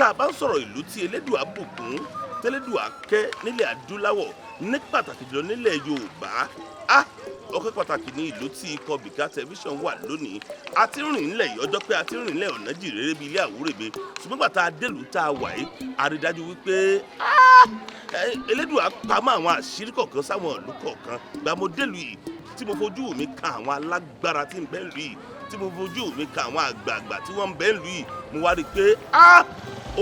Tá a bá ń sọ̀rọ̀ ìlú tí Elédùà bùkún, tẹ́lẹ́dùà kẹ́ nílẹ̀ adúláwọ̀, ní pàtàkì jùlọ nílẹ̀ Yorùbá, á ọpẹ́ pàtàkì ní ìlú tí ikọ̀ Bìkà Tẹlifíṣàn wà lónìí. A ti rìn nílẹ̀ yìí ọjọ́ pé a ti rìn nílẹ̀ ọ̀nà jìrèrè bíi ilé àwúrèbe, ṣùgbọ́n gbà tá a délùú tá a wà yìí, a rí dájú wípé Elédùà pamọ́ àwọn àṣírí kọ̀ọ̀kan sáwọn ìlú kọ̀ọ̀kan. Gba mo délùú yìí tí mo fojú mi kan àwọn alágbára tí ń bẹ nílùú yìí, tí mo fojú mi kan àwọn àgbààgbà tí wọ́n ń bẹ nílùú yìí, mo wá rí i pé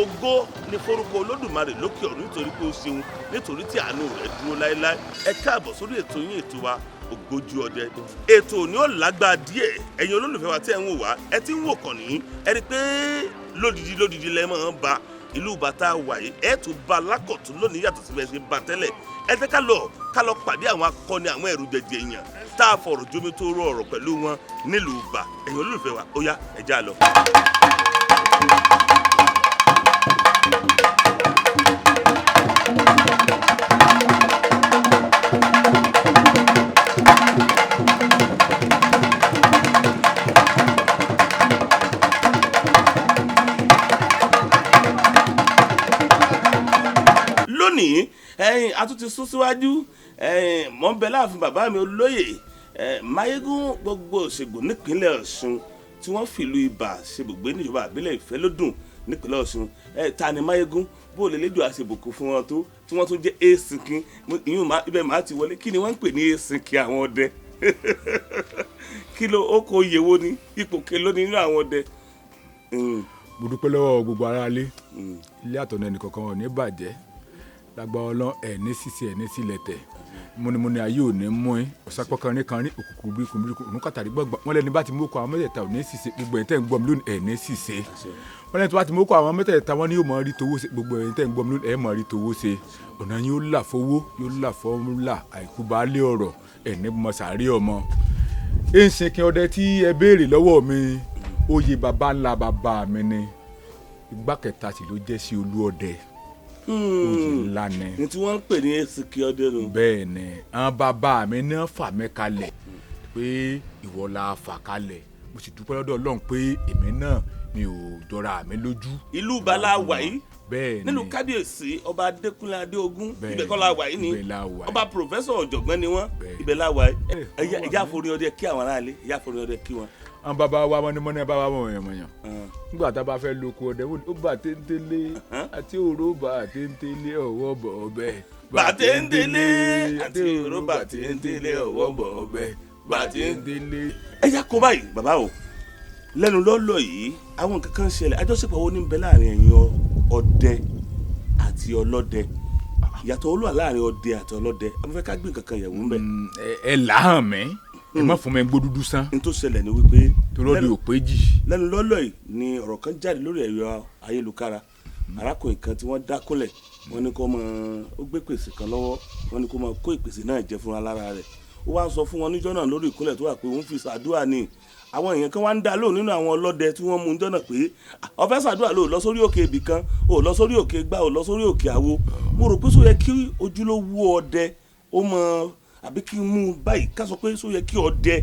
ògo ni forúkọ Olódùmarè lókè ọ̀run, nítorí pé ó ṣeun, nítorí tí àánú rẹ̀ dúró láéláé. Ẹ káàbọ̀ sórí ètò yín, ètò wa, Ògbójú Ọdẹ. Ètò ní ó lágbára díẹ̀. Ẹ̀yin olólùfẹ́ wa tí ẹ̀ ń wò wá, ẹ ti ń wò kàn ní ẹ rí i pé lódìdí lódìdí lẹ́ máa ń ba ìlú bàtà wà yìí. Ẹ tún ba lákọ̀tún lónìí yàtọ̀ sí bẹ́ẹ̀ ṣe ba tẹ́lẹ̀. Ẹ jẹ́ ká lọ pàdé àwọn akọni, àwọn ẹ̀rù jẹjẹ èèyàn tá a fọ̀rọ̀ jómi tó rọ ọ̀rọ̀ pẹ̀lú wọn nílùú Ìbà. Ẹ̀yin olólùfẹ́ wa, ó yá, ẹ já lọ. Lónìí, ẹ̀yin a tún ti sún síwájú. Ẹ̀yin mọ̀ ń bẹ láàfin bàbá mi, olóyè Máyégún gbogbo Òṣègùn nípínlẹ̀ Ọ̀ṣun, tí wọ́n fìlú Ibà ṣebùgbé níjọba àbílẹ̀ Ìfẹ́lódùn nípínlẹ̀ Ọ̀ṣun. Ta ni Máyégún? Bó lè lédùn àṣebùkún fún wọn tó tí wọ́n tún jẹ́ èsìnkín ìyún ibẹ̀ máa ti wọlé. Kí ni wọ́n ń pè ní èsìnkín àwọn ọdẹ? Kí ló ó kó yẹ̀wò ní ipò ke lónìí nínú àwọn ọdẹ? Mo dúpẹ́ lọ́wọ́ gbogbo aráalé, ilé àtọ̀nà ẹnìkọ̀ọ̀kan ò ní bàjẹ́ lágbára Ọlọ́run. Ẹ̀ ní sísè, ẹ̀ ní sílẹ̀ tẹ̀, múnimúni ayé ò ní mú ẹ. Ọ̀sápọ̀ kanrin kanrin, òkùnkùn bíríkùn bíríkùn, òun kàtàrí gbọ́gbà. Wọ́n lẹ́ni bá ti mú kọ àwọn mẹ́tẹ̀ẹ̀ta ò ní sísè. Gbogbo ẹ̀ tẹ́ ń gbọ́ mi lónìí, ẹ̀ ní sísè. Wọ́n lẹ́ni tó bá ti mú kọ àwọn mẹ́tẹ̀ẹ̀ta, wọ́n ní yóò mọ̀ rí towó ṣe. Gbogbo ẹ̀ tẹ́ ń gbọ́ mi lónìí, ẹ̀ mọ̀ rí towó ṣe. Ọ̀nà yóò là fowó, yóò là fọ́múlà, àìkú baálé ọ̀rọ̀, ẹ̀ ní mọ̀ sàárè ọmọ. Ìsìnkìn ọdẹ tí ẹ béèrè lọ́wọ́ mi, oyè baba ńlá baba mi ni, igbá kẹta sì ló jẹ́ sí olú ọdẹ, oyè ńlá ni. Ní tí wọ́n ń pè ní èsìnkìn ọdẹ nù. Bẹ́ẹ̀ ni, àwọn bàbá mi náà fà mí kalẹ̀ pé ìwọ la fà kalẹ̀. Mo sì dúpẹ́ lọ́dọ̀ Ọlọ́run pé èmi náà mi ò jọra mi lójú. Ìlú Ìbà la wà yìí. Bẹ́ẹ̀ ni. Nínú kábíyèsí ọba Adékúnlé Adéogún. Bẹ́ẹ̀. Ibẹ̀ kọ́ la wà yìí ni? Ibẹ̀ la wà yìí. Ọba pòfẹ́sọ̀ ọ̀jọ̀gbọ́n ni wọ́n. Bẹ́ẹ̀. Ibẹ̀ la wà yìí. Wọ́n wà ẹ̀yà ní. Àforin ọdẹ kí àwọn aráalé, ẹ̀yà àforin ọdẹ kí wọn. Àwọn bàbá wa mọ́nímọ́ní, bàbá wọn mọ̀yànmọ̀yàn. Nígbà tá a bá fẹ́ lóko ọdẹ, ó bà téńtélé àti òró, bà téńtélé ọwọ́ bọ̀ ọbẹ̀. Bàtéńtélé àti òró, bàtéńtélé ọwọ́ bọ̀ ọbẹ̀, bàtéńtélé. Ẹ yá kó báyìí, bàbá o, lẹ́nu lọ́lọ́ yìí, àwọn nǹkan kan ń ṣẹlẹ̀. Àjọṣepọ̀ wo ní ń bẹ láàrin ẹ̀yin ọdẹ àti ọlọ́dẹ? Ìyàtọ̀ olúwa láàrin ọdẹ àti ọlọ́dẹ, a fẹ́ ká gbé nǹkan kan yẹ̀wò ń bẹ̀. Ẹ làhàn mí, ẹ má fún mi gbó dúdú sán. N tó ṣẹlẹ̀ ni wípé torí ọdẹ ò pé jì. Lẹ́nu lọ́lọ́ yìí ni ọ̀rọ̀ kan jáde lórí ẹ̀rọ ayélujára. Arákùnrin kan tí wọ́n dákúnlẹ̀, wọ́n ní kó máa ó gbé pèsè kan lọ́wọ́, wọ́n ní kó máa kó ìpèsè náà jẹ fúnra lára rẹ̀. Ó wá ń sọ fún wọn níjọ́ náà lórí ìkúnlẹ̀ tó wà pé òun fi ṣàdúrà ni. Àwọn èèyàn kan wá ń dá lóhùn nínú àwọn ọlọ́dẹ tí wọ́n mú un jọ́nà pé, "Ah, ó fẹ́ ṣàdúrà, ló lọ sórí òkè ibì kan, ó lọ sórí òkè gbá, ó lọ sórí òkè àwo." Mo rò pé só yẹ kí ojúlówó ọdẹ ó mọ, àbí kí n mú un báyìí, ká sọ pé só yẹ kí ọdẹ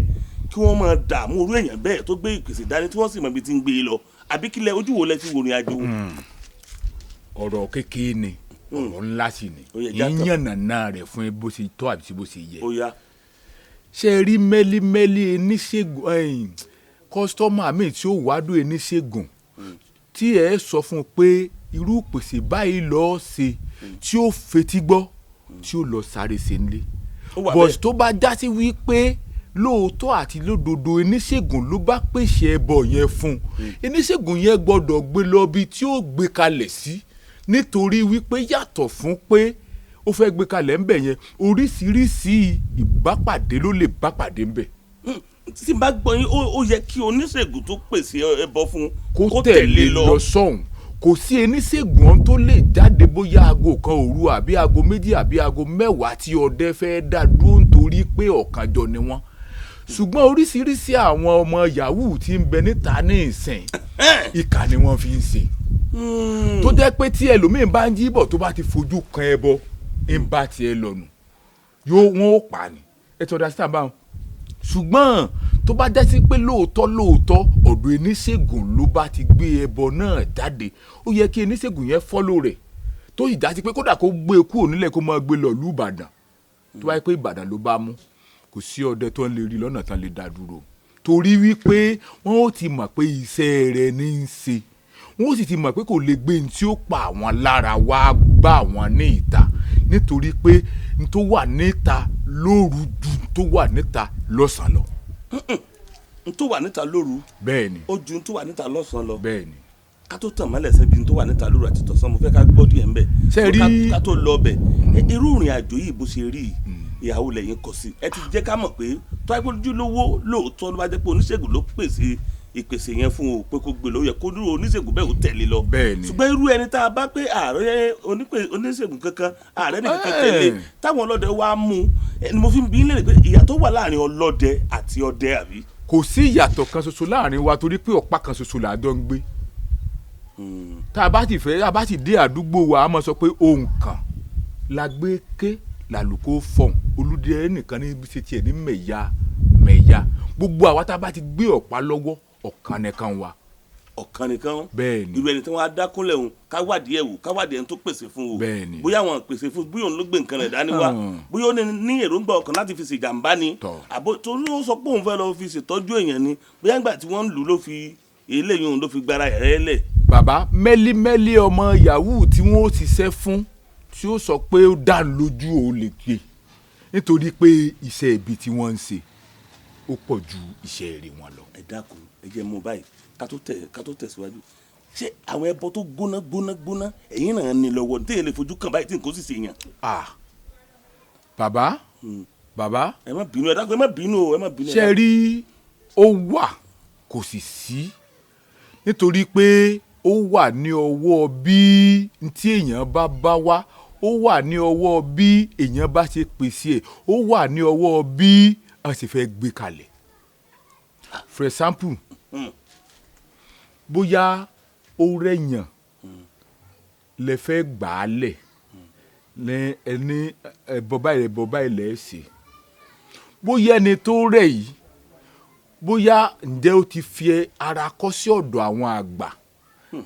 kí wọ́n máa dààmú orú èèyàn bẹ́ẹ̀ tó gbé ìpèsè dání, tí wọ́n sì mọ ibi tí ń gbé e lọ? Àbí kílẹ̀ ojú wo lẹ ti wò ní àjò? Ọ̀rọ̀ kékeré ni, ọ̀rọ̀ ńlá sì ni. Ó yẹ já tán. Yíyànnà rẹ̀ fún ẹ bó ṣe tọ́ àbí bó ṣe yẹ. Ó yá. Ṣe rí mẹ́límẹ́lí oníṣègùn ẹ̀yìn customer mi tí ó wádùn oníṣègùn tí ẹ sọ fún un pé irú ìpèsè báyìí lọ́ọ́ ṣe, tí ó fetí gbọ́, tí ó lọ sáré ṣe nílé. Ó wà But bẹ́ẹ̀. tó bá já sí wípé lóòótọ́ àti lódodo oníṣègùn ló bá pèsè ẹbọ yẹn fún un, oníṣègùn yẹn gbọ́dọ̀ gbé lọ bí tí ó gbé kalẹ̀ sí, nítorí wípé yàtọ̀ fún pé ó fẹ́ gbé kalẹ̀ ńbẹ̀ yẹn, oríṣiríṣi ìbápàdé ló lè bápàdé ńbẹ̀. Tí n bá gbọ́ yín, ó yẹ kí oníṣègùn tó pèsè ẹbọ fún kó tẹ̀lé lọ sọ́hùn. Kò sí oníṣègùn ọ̀hún tó lè jáde bóyá aago 1 òru àbí aago 2 àbí aago 10 tí ọdẹ fẹ́ dá dúró, nítorí pé ọ̀kanjọ ni wọ́n. Ṣùgbọ́n oríṣiríṣi àwọn ọmọ yahoo tí ń bẹ níta ní ìsìn, ìkà ni wọ́n fi ń ṣe, tó jẹ́ pé tí ẹlòmíín bá ń jí bọ̀, tó bá ti fojú kan ẹbọ, ń bá tiẹ̀ lọ́nu, yóò wọ́n ó pa ni. Ẹ ti understand báwọn. Ṣùgbọ́n Tó bá jẹ́ sí pé lóòótọ́ lóòótọ́ ọ̀dọ̀ oníṣègùn ló bá ti gbé ẹbọ náà jáde, ó yẹ kí oníṣègùn yẹn follow rẹ̀, tó sì já sí pé kódà kó gbé e kúrò nílẹ̀, kó máa gbé lọ ìlú Ìbàdàn. Tó bá yẹ pé Ìbàdàn ló bá mú, kò sí ọdẹ tó ń lè rí lọ́nà tán lè dá dúró, torí wípé wọ́n ó ti mọ̀ pé iṣẹ́ rẹ̀ ní í ṣe, wọ́n ó sì ti mọ̀ pé kò lè gbé ní tí ó pa àwọn lára wá bá àwọn ní ìta, nítorí pé n tó wà níta lóru ju n tó wà níta lọ́sàn-án lọ. N tó wà níta lóru Bẹ́ẹ̀ ni. ó ju n tó wà níta lọ́sàn-án lọ. Bẹ́ẹ̀ ni. Ká tó tàn mọ́lẹ̀ sẹ́bi n tó wà níta lóru àti tọ̀sán, mo fẹ́ ká gbọ́ díẹ̀ ńbẹ̀. Ṣé ẹ rí- Ká tó lọ bẹ̀, irú ìrìn àjò yìí bó ṣe rí yìí, ìyàwó lẹ́yìn kọ sí, ẹ ti jẹ́ ká mọ̀ pé tó wáyé pé ojúlówó lóòótọ́ ló bá jẹ́ pé oníṣègùn ló pèsè ìpèsè yẹn fún o, pé kó gbé lọ, ó yẹ kó dúró oníṣègùn bẹ́ẹ̀ ó tẹ̀lé lọ. Bẹ́ẹ̀ ni. Ṣùgbọ́n irú ẹni tá a bá pé ààrẹ oníṣègùn kankan, ààrẹ nìkan kan tẹ̀lé táwọn ọlọ́dẹ wá mú ẹ, ni mo fi ń bi í léèrè pé ìyàtọ̀ wà láàrin ọlọ́dẹ àti ọdẹ, àbí? Kò sí ìyàtọ̀ kan ṣoṣo láàrin wa, torí pé ọ̀pá kan ṣoṣo là á jọ ń gbé. Tá a bá ti fẹ́, a bá ti dé àdúgbò wa, a máa sọ pé ohun kan la gbé ké làlùkò fọ̀hún, olùdíyẹ nìkan ní ṣe tiẹ̀ ní mẹ̀yà mẹ̀yà. Gbogbo àwa tá a bá ti gbé ọ̀pá lọ́wọ́, ọ̀kan nìkan wa. Ọ̀kan nìkan. Bẹ́ẹ̀ ni. Irú ẹni tí wọ́n á dákúnlẹ̀ òun, káwádìí ẹ̀ wò, káwádìí ẹni tó pèsè fún o. Bẹ́ẹ̀ ni. Bóyá àwọn pèsè fún, bóyá òun ló gbé nǹkan rẹ̀ dání wá, bóyá ó ní èròǹgbà ọkàn láti fi ṣèjàmbá ni, àbó torí ó sọ pé òun fẹ́ lọ fi ṣètọ́jú èèyàn ni, bóyá nígbà tí wọ́n ń lù ú ló fi eléyìí, òun ló fi gbára rẹ̀ lẹ̀. Bàbá, mẹ́límẹ́lí ọmọ yahoo tí wọ́n ó ṣiṣẹ́ fún, tí ó sọ pé ó dá lójú, ó lè gbé, nítorí pé iṣẹ́ ibi tí wọ́n ń ṣe ó pọ̀ ju iṣẹ́ èrè wọn lọ. Ẹ dákun, ẹ jẹ́ mú báyìí ká tó tẹ̀síwájú. Ṣé àwọn ẹbọ tó gbóná gbóná gbóná ẹ̀yin náà ní lọ́wọ́ téèyàn lè fojú kàn báyìí tí nǹkan ó sì ṣe yàn? Ah, bàbá, bàbá. Ẹ má bínú, ẹ dákun, ẹ má bínú o, ẹ má bínú. Ẹ Ṣe dákun. rí, ó wà, kò sì sí, nítorí pé ó wà ní ọwọ́ bí n tí èèyàn bá bá wá, ó wà ní ọwọ́ bí èèyàn bá ṣe pèsè ẹ̀, ó wà ní ọwọ́ bí a sì fẹ́ gbé kalẹ̀. For example, bóyá ó rẹ̀yàn lẹ fẹ́ gbà á lẹ̀ ní ẹni ẹ̀bọ báyìí, ẹ̀bọ báyìí lẹ̀ ẹ́ ṣe, bóyá ẹni tó rẹ̀ yìí, bóyá ǹjẹ́ ó ti fi ara kọ́ sí ọ̀dọ̀ àwọn àgbà,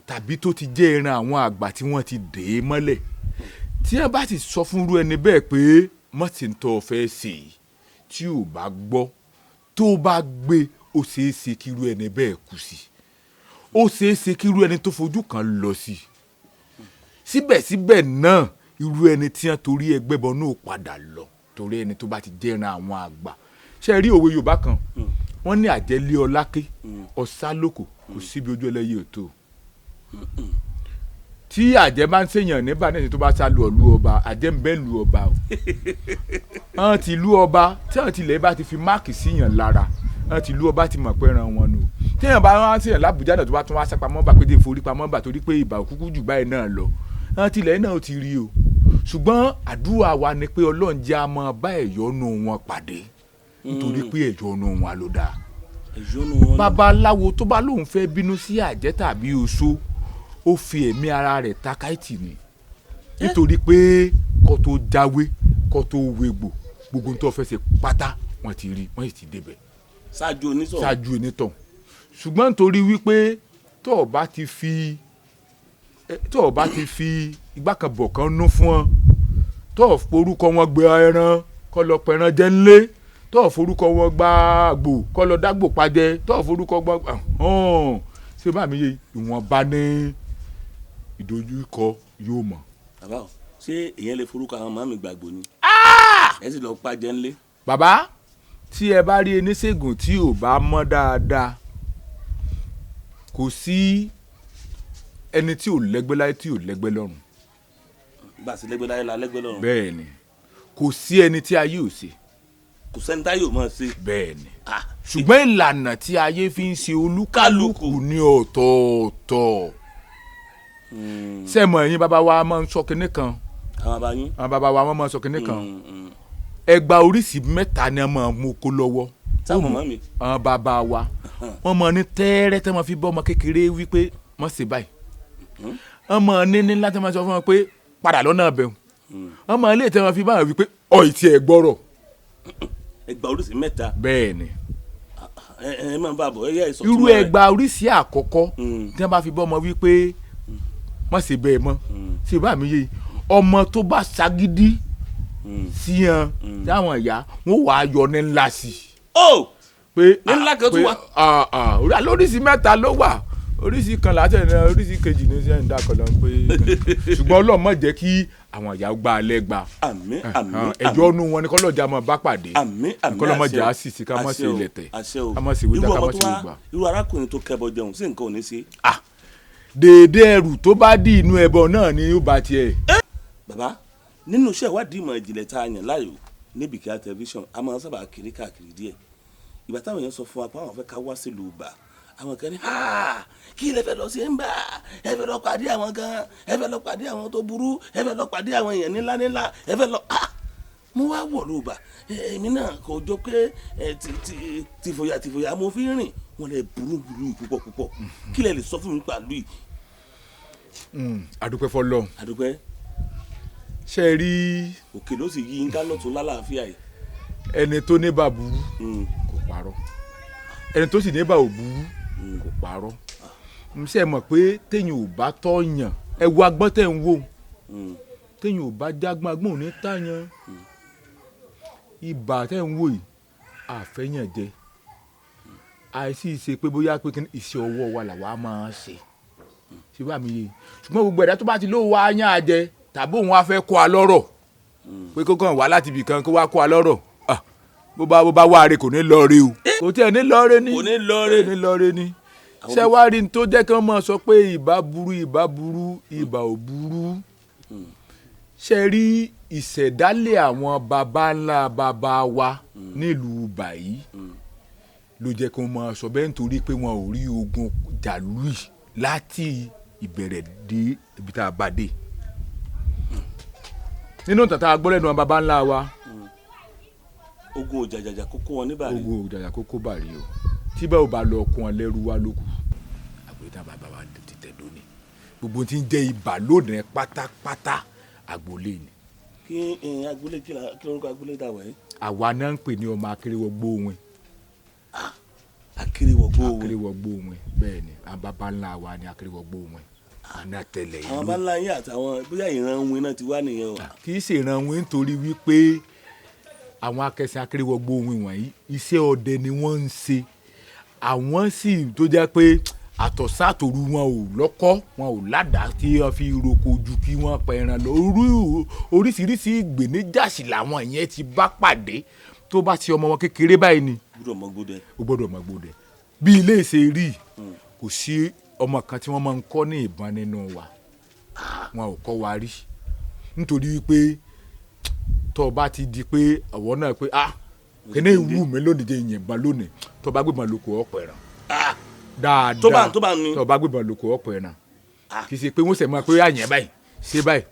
tàbí tó ti jẹ́ ẹran àwọn àgbà tí wọ́n ti dè é mọ́lẹ̀, tí wọ́n bá sì sọ fún irú ẹni bẹ́ẹ̀ pé mọ́ ti ń tọ́ ọ fẹ́ ṣe yìí, tí ò bá gbọ́, tó bá gbé, ó ṣeé ṣe kí irú ẹni bẹ́ẹ̀ kú sí, ó ṣeé ṣe kí irú ẹni tó fojú kan lọ sí. Síbẹ̀síbẹ̀ náà, irú ẹni tí wọ́n torí ẹgbẹ́ bọ náà padà lọ, torí ẹni tó bá ti jẹ́ran àwọn àgbà. Ṣe rí òwe Yorùbá kan, wọ́n ní àjẹlé ọláké ọ̀sá lóko, kò síbi ojú ẹlẹ́yìí ò tó. Tí àjẹ́ bá ń ṣèyàn nígbà náà, tó bá sá lu ọ̀lú ọba, àjẹ́ ń bẹ́ lu ọba o. Wọ́n ti lu ọba tí wọ́n tilẹ̀ bá ti fi máàkì síyàn lára, wọ́n ti lu ọba ti mọ̀ pé ẹran wọn nù. Téèyàn bá wá ṣèyàn lábùjá náà, tó bá tún wá sápamọ́ bá pété forí pamọ́ bà, torí pé ìbà òkúkú jù báyìí náà lọ, wọ́n tilẹ̀ náà ti rí o. Ṣùgbọ́n àdúrà wa ni pé Ọlọ́run jẹ́ a máa bá ẹ̀yọ́nú wọn pàdé, nítorí pé ẹ̀yọ́nú wọn ló dáa. Ẹ̀yọ́nú wọn ló- Babaláwo tó bá lóun fẹ́ bínú sí àjẹ́ tàbí oṣó, ó fi ẹ̀mí ara rẹ̀ ta káìtì ni, nítorí pé kó tó jáwé, kó tó wegbò, gbogbo tó fẹ́ ṣe pátá wọ́n ti rí, wọ́n sì ti débẹ̀. Ṣáájú onítọ̀hún. Ṣáájú onítọ̀hún. Ṣùgbọ́n nítorí wípé tó o bá ti fi igbá kan bọ̀ kan nú fún ọ, tó o forúkọ wọn gbé ẹran kó lọ pẹran jẹ ńlé, tó o forúkọ wọn gba àgbò kó lọ dágbò pajẹ, tó o forúkọ gbọ́ hàn, ṣé bá mi yé, ìwọ̀nba ní ìdojúkọ yóò mọ̀. Bàbá o, ṣé èèyàn lè forúkọ àwọn màmí gbàgbó ni, ẹ sì lọ pàjẹ́ ńlé? Bàbá, tí ẹ bá rí oníṣègùn tí ò bá mọ́ dáadáa, kò sí ẹni tí ò lẹ́gbẹ́ láyé tí ò lẹ́gbẹ́ lọ́run. Bá a sì lẹ́gbẹ́ láyé la lẹ́gbẹ́ lọ́run. Bẹ́ẹ̀ ni, kò sí ẹni tí ayé ò ṣe. Kò sẹ́ni táyé ò mọ̀ ṣe. Bẹ́ẹ̀ ni, ṣùgbọ́n ìlànà tí ayé fi ń ṣe olúkálùkù ní ọ̀tọ̀ọ̀tọ̀. Sẹ́mọ̀, ẹ̀yin bàbá wa máa ń sọ kinní kan. Àwọn bàbá yín. Àwọn bàbá wa, wọ́n máa ń sọ kinní kan, ẹgba oríṣi mẹ́ta ni wọ́n máa mú kó lọ́wọ́. Sáwọn màmá mi. Àwọn bàbá wa, wọ́n máa ní tẹ́ẹ́rẹ́ tẹ́ máa fi bọ́ ọmọ kékeré wípé mọ̀ ṣe báyìí, wọ́n máa ní ní láti máa sọ fún wọn pé padà lọ́nà abẹ́hùn, wọ́n máa lè tẹ́ wọn fi báwọn wípé ọ̀ ìtì ẹ̀ gbọ́rọ̀. Ẹgbà oríṣi mẹ́ta. Bẹ́ẹ̀ ni. Ẹ ẹ máa bá a bọ̀, ẹ yẹ ìsọ̀tún Irú rẹ̀. ẹgba oríṣi àkọ́kọ́ tí wọ́n bá fi bọ́ ọmọ wípé má ṣe bẹ́ẹ̀ mọ́, ṣe bá mi yé, ọmọ tó bá ṣagídí sí yan táwọn ìyá wọn wà á yọ ní ńlá sí i Ó pé ní ńlá kan tún pé, wà. Ah, ah, lóríṣi mẹ́ta ló wà, oríṣi kan láti ẹ̀, oríṣi kejì ní sẹ́yìn dákọ̀ lọ pé, ṣùgbọ́n Ọlọ́run má jẹ́ kí àwọn ìyá gba alẹ́ gba. Àmín, àmín. Ẹjọ́ nu wọn ni kọ́lọ́jà máa bá pàdé. Àmín, àmín. Kọ́lọ́ má Àṣẹ jẹ́ o. àṣìṣe, ká má Àṣẹ ṣe o, ilẹ̀ tẹ̀, àṣẹ o. ká má ṣe wíjà, Irú ká ọmọ má tó ṣe wá- wígbà. Irú arákùnrin tó kẹbọ jẹun sí nǹkan ò ní ṣe. Ah, déédéé ẹrù tó bá dì inú ẹbọ náà ni ó bá tiẹ̀. Bàbá, nínú iṣẹ́ ìwádìí ìmọ̀ ìjìnlẹ̀ tá a yàn láàyò ní Bìkíyà Tẹlifíṣàn, a máa ń sábà kiri káàkiri díẹ̀. Ìgbà táwọn èèyàn sọ fún wa pé àwọn fẹ́ ká wá sílùú Ìbà, àwọn kan ní, "Ha, kí lẹ fẹ́ lọ sí ń bà? Ẹ fẹ́ lọ pàdé àwọn kan, ẹ fẹ́ lọ pàdé àwọn tó burú, ẹ fẹ́ lọ pàdé àwọn èèyàn ńlá ńlá, ẹ fẹ́ lọ." Ah, mo wá wọ̀ ló bà èmi náà kò jọ pé ẹ, ti ti tìfòyà tìfòyà mo fi ń rìn. Wọn lè burú burú púpọ̀ púpọ̀. Kí lẹ lè sọ fún mi pàlú yìí? Àdúpẹ́ fọlọ́run. Àdúpẹ́. Ṣe é rí? Òkè ló sì yí yín ká lọ́tún lálàáfíà yìí. Ẹni tó ní bá burú kò parọ́, ẹni tó sì ní bá ò burú kò parọ́. N ṣe mọ̀ pé téèyàn ò bá tọ́ yàn, ẹ wo agbọ́n tẹ̀ ń wò, téèyàn ò bá jágbọ́n, agbọ́n ò ní tàyàn. Ibà tẹ̀ ń wò yìí, àfẹ́yàn jẹ, àìsí ṣe pé bóyá pé kí ni iṣẹ́ ọwọ́ wa làwa máa ń ṣe, ṣé bá mi yé? Ṣùgbọ́n gbogbo ẹ̀dá tó bá ti lóun wá yán àjẹ tàbí òun á fẹ́ kó a lọ́rọ̀ pé kó kàn wá láti ibì kan kó wá kó a lọ́rọ̀, ah, bó bá wá re, kò ní lọ re o, kò tiẹ̀ ní lọ re ní. Kò ní lọ re. Ní lọ re ní. Ṣé wàá rí n tó jẹ́ kí wọ́n máa sọ pé ìbà burú, ìbà burú, ìbà ò burú? Ṣe rí ìṣẹ̀dálẹ̀ àwọn baba ńlá baba wa nílùú báyìí ló jẹ́ kí wọ́n máa sọ bẹ́ẹ̀, nítorí pé wọn ò rí ogun jàlúì láti ìbẹ̀rẹ̀ dé ibi tá a bá dé nínú tàtà gbọ́lẹ́nu àwọn baba ńlá wa. Ogun òjàjàjà kókó wọn níbàrí. Ogun òjàjà kókó bàrí o, tí bẹ́ẹ̀ ò bá lọ kún ọ lẹ́rú wa lókù àgbẹ̀ tá bàbá wa ti tẹ̀ dóní, gbogbo tí ń jẹ́ ibà lónìí pátápátá, agboolé ni. Kí agboolé, kí lórúkọ agboolé dà wẹ̀? Àwa náà ń pè ní ọmọ akérèwọgbó wọn. Akérèwọgbó wọn. Akérèwọgbó wọn, bẹ́ẹ̀ ni. Àwọn baba ńlá wa ni akérèwọgbó wọn, àná tẹ̀lẹ̀ Àwọn ìlú. bá ńlá yín àtàwọn bóyá ìran wọn náà ti wá nìyẹn o. Kì í ṣe ìran wọn, nítorí wípé àwọn akẹsìn akérèwọgbó wọn wọ̀nyí, iṣẹ́ ọdẹ ni wọ́n ń ṣe. Àwọn sì tó jẹ́ pé àtọ̀sán àtòru, wọn ò lọ́kọ́, wọn ò ládàá tí wọ́n fi roko ju kí wọ́n pa ẹran lọ. Oríṣiríṣi ìgbéníjàsí làwọn yẹn ti bá pàdé. Tó bá ti ọmọ wọn kékeré báyìí ni Gbúdọ̀ mọ gbódẹ. O gbọ́dọ̀ mọ̀ gbọ́dẹ̀. Bí ilé ìṣe rí, kò sí ọmọ kan tí wọ́n máa ń kọ́ ní ìbọn nínú wa. Wọn ò kọ́ wa rí, nítorí wípé tó o bá ti di pé ọ̀wọ́ náà pé, ah, kíní ìwú mi lónìí jẹ́ ìyìnbọn lónìí, tó o bá gbébọn lóko, ọ̀pọ̀ ẹ̀ràn dáadáa. Tó bá ní. Tó o bá gbébọn lóko, ọ̀pọ̀ ẹ̀ràn. Kì í ṣe pé wọ́n sẹ̀ máa pé àyàn báyìí ṣe báyìí.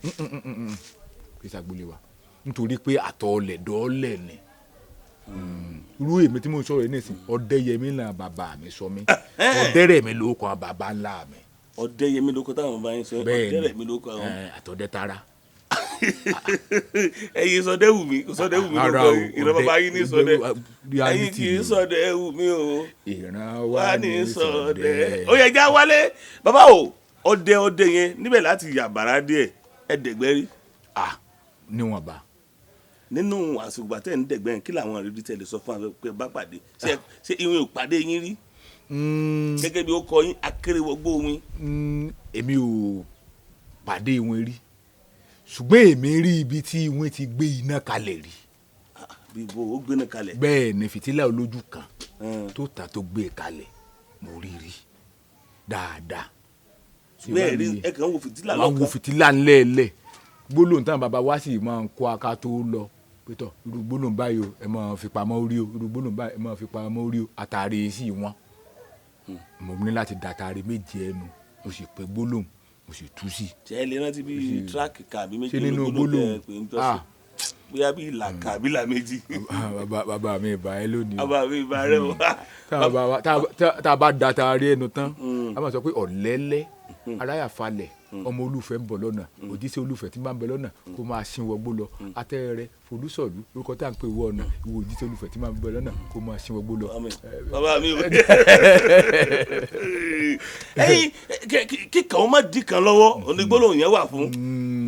Kì í ṣàgbélé wa, nítorí pé àtọ̀ọ̀lẹ̀ dọ́ọ̀lẹ̀ ni. Irú èmi tí mo ń sọ̀rọ̀ yìí nísìn, Ọ̀dẹ́yẹmí náà bàbá mi sọ mí, Ọ̀dẹ́rẹ̀mí ló kọ́ bàbá ńlá mi. Ọ̀dẹ́yẹmí ló kọ táwọn bá yín sọ? Bẹ́ẹ̀ ni. Ọ̀dẹ́rẹ̀mí ló kọ àwọn. Àtọ̀dẹ́tara. Ẹ̀yin sọdẹ́wù mi, sọdẹ́wù mi ló Ara kọ o, ìran bàbá yín ní sọdẹ́. Ẹ̀yin kì í Reality ni. sọdẹ́wù mi o. Ìran wá wa ní ní sọdẹ. sọdẹ. Ó yẹ já wálé bàbá o. Ọdẹ ọdẹ yẹn níbẹ̀ láti yàbàrá díẹ̀, ẹ dẹ̀gbẹ́ rí? Ah, níwọ̀nba. Nínú àsìkò àtẹ̀ ń dẹ̀gbẹ́ yẹn, kí làwọn àrídí tẹ̀lé sọ fún àwọn pé bá pàdé? Ṣé ìwọ̀n ìpàdé yín rí gẹ́gẹ́ bí ó kọ yín, akérèwọ́gbó wín? Èmi ò pàdé wọn rí, ṣùgbọ́n èmi rí ibi tí wọ́n ti gbé iná kalẹ̀ rí. Bí bo ó gbéná kalẹ̀? Bẹ́ẹ̀ ni, fìtílà olójú kan tó tà tó gbé kalẹ̀, mo rí rí dáadáa. Bẹ́ẹ̀ rí, ẹ kàn ń wo fìtílà Wọ́n wo lọ́kàn. fìtílà ńlẹ̀ẹ́lẹ̀. Gbólóhùn táwọn bàbá wa sì máa ń kó aka tó lọ pétọ́, irú gbólóhùn báyìí o, ẹ máa fi pamọ́ orí o, irú gbólóhùn báyìí, ẹ máa fi pamọ́ orí o. Àtàrí sí wọn, mo ní láti dàtàrí méje ẹnu, mo sì pé gbólóhùn, mo sì tú sí. Ṣé ẹ lè rántí bí tíráàkì kàbí méjì Ṣé nínú ológbólóhùn tẹ gbólóhùn? pé ń jọ́sìn, bóyá bí ìlà kàbí ìlà méjì? Bàbá mi ìbà ẹ lónìí o. Bàbá mi ìbá rẹ o. Tá a bá wa- tá a bá dàtàrí ẹnu tán, a máa sọ pé ọ̀lẹ́lẹ́ aráyàfalẹ̀. Ọmọ olúfẹ́ ń bọ̀ lọ́nà, òjíṣẹ́ olúfẹ́ tí máa ń bẹ lọ́nà kó máa sin wọgbó lọ. Atẹ́rẹ folúsọ̀lú lórúkọ tá à ń pè wọ ọ̀nà, ìwọ òjíṣẹ́ olúfẹ́ tí máa ń bẹ lọ́nà kó máa sin wọgbó lọ. Bàbá mi ò ẹyin kíkan ó má di kan lọ́wọ́, onígbólóhùn yẹn wà fún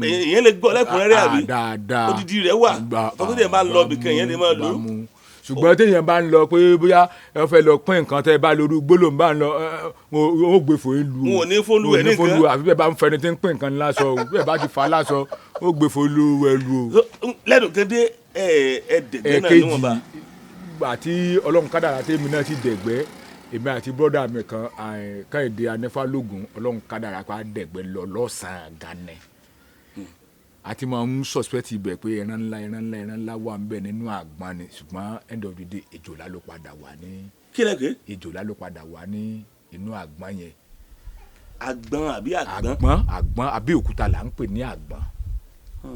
ìyẹn lè gbọ́ lẹ́kùnrẹ́rẹ́ àbí? Dáadáa. Odidi rẹ̀ wà tọkùtẹ̀ bá ń lọ bìkan ìyẹn lè máa lò. Ṣùgbọ́n téèyàn bá ń lọ pé bóyá ẹ fẹ́ lọ pín nǹkan tẹ́ ẹ bá lórí gbólóhùn bá ń lọ, ó gbé fòye lu. Wọn ò ní fóònù ẹ nìkan. Fóònù àfi bẹ́ẹ̀ bá ń fẹni tí ń pín nǹkan lásọ o, bẹ́ẹ̀ bá ti fà á lásọ, ó gbé fòye lu ẹ lu o. Lẹ́nu kéde ẹ ẹ dẹ̀gbẹ́ náà níwọ̀nba. Ẹ̀kejì àti Ọlọ́run kádàrá tèmi náà ti dẹ̀gbẹ́, èmi àti bọ́dà mi kan Kẹ́hìndé Anífálógún, Ọlọ́run kádàrá pa dẹ̀gbẹ́ lọ lọ́sàn-án ganẹ̀. Àti máa ń suspect ibẹ̀ pé ẹran ńlá ẹran ńlá ẹran ńlá wà ń bẹ nínú àgbọn ni, ṣùgbọ́n end of the day ejòlá ló padà wà ní. Kí lẹ pé? Ejòlá ló padà wà ní inú àgbọn yẹn. Àgbọn àbí àgbọn? Àgbọn, àgbọn Abẹ́òkúta là ń pè ní àgbọn.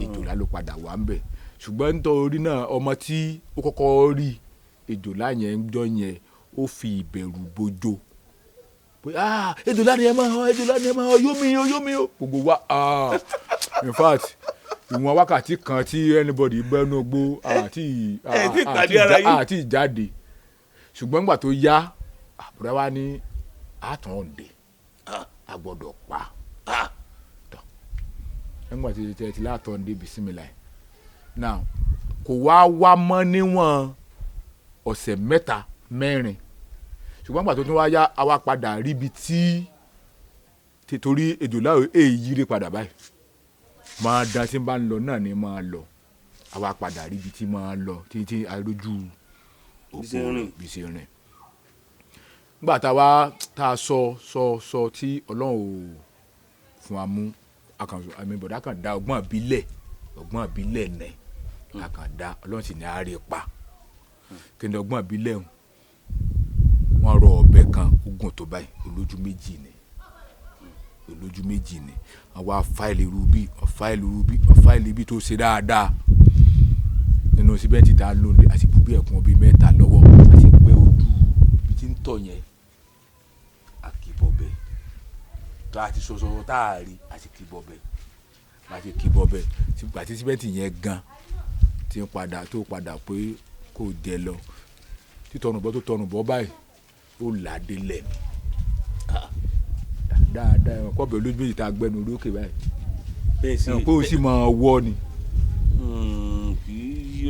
Ejòlá ló padà wà ń bẹ, ṣùgbọ́n nítorí náà ọmọ tí ó kọ́kọ́ rí ejòlá yẹn ń jọ yẹn, ó fi ìbẹ̀rù bojo pé ah, ejòlá ni ẹ máa họ, ejòlá ni ẹ máa họ, yómi o, yómi o, gbogbo wa. Ah, in fact ìwọ̀n wákàtí kan tí anybody gbẹ́nu gbó àti àti ìjáde, ṣùgbọ́n nígbà tó yá àbúrò wa ní àtàn òǹdè a gbọ́dọ̀ pa tọ́ nígbà tí tẹ ti látọ̀ òǹdè bisimilayi now kò wá wá mọ́ níwọ̀n ọ̀sẹ̀ mẹ́ta mẹ́rin, ṣùgbọ́n nígbà tó tún wá yá a wá padà ríbi tí torí ejòlá èyí rí padà báyìí máa da tí n bá ń lọ náà ni máa lọ, àwa padà ríbi tí máa lọ títí arójú òpó bí ṣe rìn. Nígbà tá a wá tá a sọ sọ sọ tí Ọlọ́run ò fún wa mú, àmì bọ̀dá kan da ọgbọ́n ìbílẹ̀, ọgbọ́n ìbílẹ̀ nẹ̀ a kàn da, Ọlọ́run sì ní àárẹ̀ pa. Kí ni ọgbọ́n ìbílẹ̀ wọn? Rọ ọ̀bẹ kan ogun tó báyìí, olójú méjì ni, olójú méjì ni, àwa fáìlì rubí, fáìlì rubí, fáìlì ibi tó ṣe dáadáa nínú síbẹ̀ntì tá a lò ní àti bùbí ẹ̀kún bíi mẹ́ta lọ́wọ́ àti gbé ojú ibi tí ń tọ̀ yẹn àkìbọ̀bẹ̀ tó a ti sọsọ tá a rí àti kìbọ̀bẹ̀ àti kìbọ̀bẹ̀ àti síbẹ̀ntì yẹn gan ti ń padà tó padà pé kò jẹ lọ títọ̀nùbọ̀ tó tọ̀nùbọ̀ báyìí ó làdé lẹ̀ dáadáa. Ẹ̀wọ̀n kọ́bẹ̀ olójú méjì tá a gbẹnu lókè báyìí ẹ̀wọ̀n kó o sì máa wọ́ ni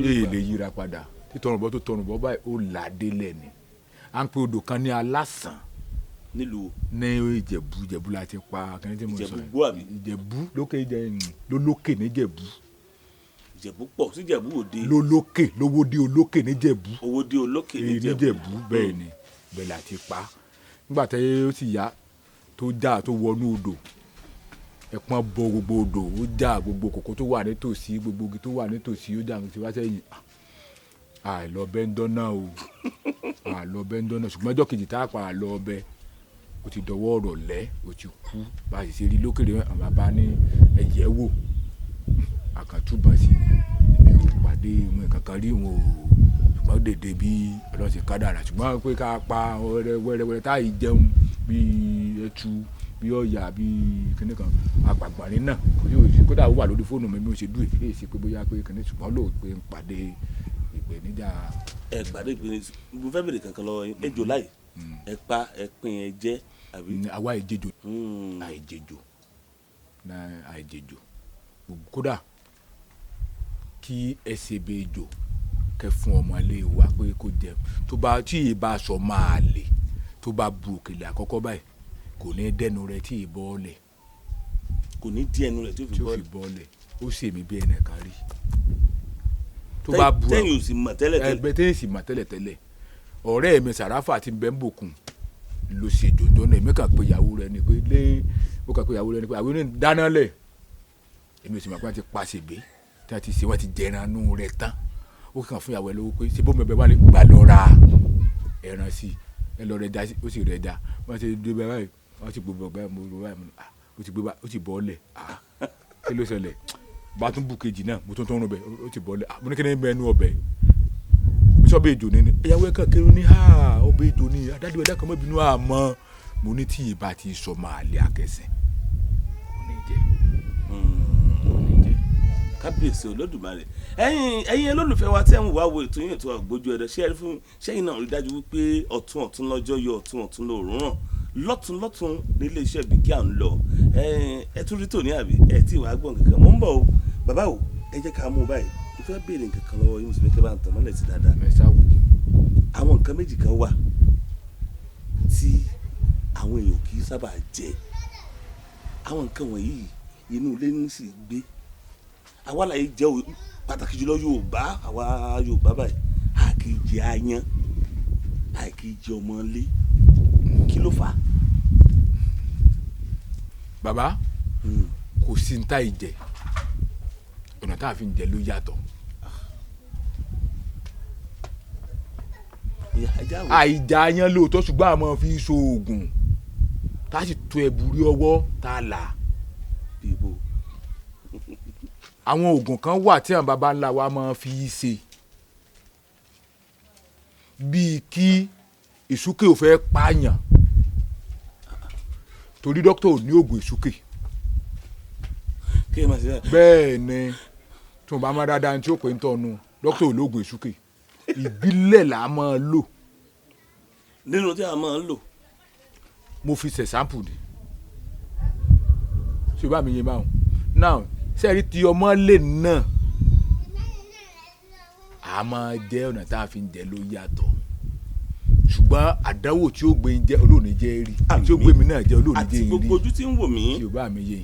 èyí lè yíra padà títọ̀nùbọ̀ tó tọ̀nùbọ̀ báyìí ó làdé lẹ̀ ni. À ń pe odò kan ní Alásàn nílùú ní Ìjẹ̀bú. Ìjẹ̀bú la ti pa kẹ́ni tí mo sọ. Ìjẹ̀bú àbí? Ìjẹ̀bú lókè, lólókè níjẹ̀bú. Ìjẹ̀bú pọ̀ sí Ìjẹ̀bú òde. Lólókè, lówódé olókè níjẹ̀bú. Owódé olókè níjẹ̀bú bẹ́ẹ̀ ni, bẹ́ẹ̀ la ti pa. Nígbà tí ó sì yá tó já tó wọnú odò, ẹ̀pọ̀n bọ gbogbo odò, ó já gbogbo kòkó tó wà nítòsí, gbogbo igi tó wà nítòsí, ó já ti wá sẹ́yìn. Àlọ́ bẹ́ńdọ́ náà o, àlọ́ bẹ́ńdọ́ náà, ṣùgbọ́n ọjọ́ kejì tá a pa àlọ́ ọbẹ̀ ó ti dọwọ́ ọ̀rọ̀ lẹ́, ó ti kú. Bá a sì ṣe rí lókèrè àwọn bàbá ní ẹ̀yẹ́ wò àkàtúbọ̀ sí i, èmi ò pàdé wọn kankan rí wọn o, ṣùgbọ́n dèdè bí Ọlọ́run ṣe kádàrá. Ṣùgbọ́n pé ká pa wẹ́rẹ́wẹ́rẹ́ tá yìí jẹun bíi ẹtu bíi ọ̀yà bíi kíní kan àpàgbọ̀nrín náà kò sí òsì, kódà ó wà lórí fóònù mi bí mo ṣe dúró èyí sí pé bóyá pé kíní, ṣùgbọ́n lóò pé ń pàdé ìpèníjà. Ẹ pàdé ìpèníjà, mo fẹ́ bèrè kankan lọ́wọ́ yín. Ejò láì ẹ pa ẹ pín ẹ jẹ àbí? Àwa ìjejò, àìjejò àìjejò, kódà kí ẹ ṣe bẹ ejò kẹ fún ọmọ ilé wa pé kó jẹ, tó bá tí ì bá aṣọ máa lè tó bá bu òkèlè àkọ́kọ́ báyìí kò ní dẹnu rẹ tí ì bọ́ọ̀lẹ̀, kò ní dí ẹnu rẹ tí ó fi bọ́ọ̀lẹ̀. Ó sì mí bí ẹnìkan rí tó bá bu tẹ́yìn ò sì mọ̀ tẹ́lẹ̀tẹ́lẹ̀, ẹgbẹ́ tẹ́yìn sì mọ̀ tẹ́lẹ̀tẹ́lẹ̀. Ọ̀rẹ́ mi Sàráfà àti Bẹ́ńbòkun ló ṣe jòjò náà, èmi kàn pé ìyàwó rẹ ni pé lé, ó kàn pé ìyàwó rẹ ni pé àwọn oní dáná lẹ̀, èmi ò sì mọ̀ pé wọ́n ti pa ṣègbè tí wọ́n ti ṣe, wọ́n ti jẹran nú rẹ̀ tán. Ó kàn fún ìyàwó ẹ lówó pé ṣe bó mi bẹ wá ní gbà lọ ra ẹran sí ẹ lọ rẹ da sí, ó sì rẹ da. Wọ́n ti dé báyìí, wọ́n ti gbogbo ọgbà mo rò báyìí, ó ti gbé bá, ó ti bọ́ ọ́lẹ̀. Kí ló ṣẹlẹ̀? Bá tún bù kejì náà, mo tún tún rún bẹ, ó ti bọ́ ọ́lẹ̀. Mo ní kí ni bẹ́ẹ̀ nu ọbẹ̀ sọ ọbẹ̀ ejò ni ni ìyàwó ẹ kàn kéré ní ha ọbẹ̀ ejò ni adájọ́ ẹ̀dá kan mọ́ bínú àmọ́ mo ní tí ìbá ti sọ máa lé akẹ́sìn kò ní jẹ. Kábíyèsí Olódùmarè. Ẹ̀yin olólùfẹ́ wa tẹ́ ń wá wo ètò yín, ètò Ògbójú Ẹdẹ, ṣé ẹ rí fún ṣẹ́yìn náà rí dájú wípé ọ̀tún ọ̀tún lọ́jọ́ yọ, ọ̀tún ọ̀tún lòórùn ràn, lọ́tún lọ́tún nílé iṣẹ́ ibi kí à ń lọ. Ẹ tún rí tòní àbí ẹ tí wàá gbọ́n kankan? Mò ń bọ̀ o. Bàbá o, ẹ jẹ́ ká mú un báyìí. Mo fẹ́ béèrè nǹkan kan lọ́wọ́ yín, mo sì fẹ́ kẹ́ bá ń tàn mọ́lẹ̀ sí dáadáa. Ẹ ṣáà wò. Àwọn nǹkan méjì kan wà tí àwọn èèyàn kì í sábà jẹ. Àwọn nǹkan wọ̀nyí, inú ilé ní sì gbé. Àwa láyé jẹ́ o, pàtàkì jùlọ Yorùbá. Àwa Yorùbá báyìí, a kì í jẹ aáyán, a kì í jẹ ọmọlé. Kí ló fà á? Bàbá, kò sí ní tá ìjẹ, ọ̀nà tá a fi ń jẹ ló yàtọ̀. Ìyá, ẹ já wò. Àìjà aáyán lóòótọ́, ṣùgbọ́n a máa fi so oògùn tá a sì tó ẹ̀bùrí ọwọ́ tá a là. Bíbo? Àwọn oògùn kan wà tí àwọn baba ńlá wa máa fi ṣe, bíi kí ìsúkè ò fẹ́ pààyàn, torí dókítà ò ní oògùn ìsúkè. Kí ẹ máa ṣe báyìí? Bẹ́ẹ̀ ni, tí mo bá máa dáadáa tí ó pè ń tọ́nu, dókítà ò lóògùn ìsúkè. Ìbílẹ̀ là á máa lò. Nínú tí a máa ń lò. Mo fi ṣe sample ni, ṣé o bá mi yé báwọn now? Sẹ́ẹ̀rí tí ọmọ lè náà, a máa jẹ́, ọ̀nà tá a fi ń jẹ ló yàtọ̀, ṣùgbọ́n àdánwò tí ó gbé ń jẹ́ olóòní jẹ́ rí, tí ó gbé mi náà jẹ́ olóòní àti jẹ́ gbogbo rí. Ojú tí ń wò mí. Tí o bá mi yé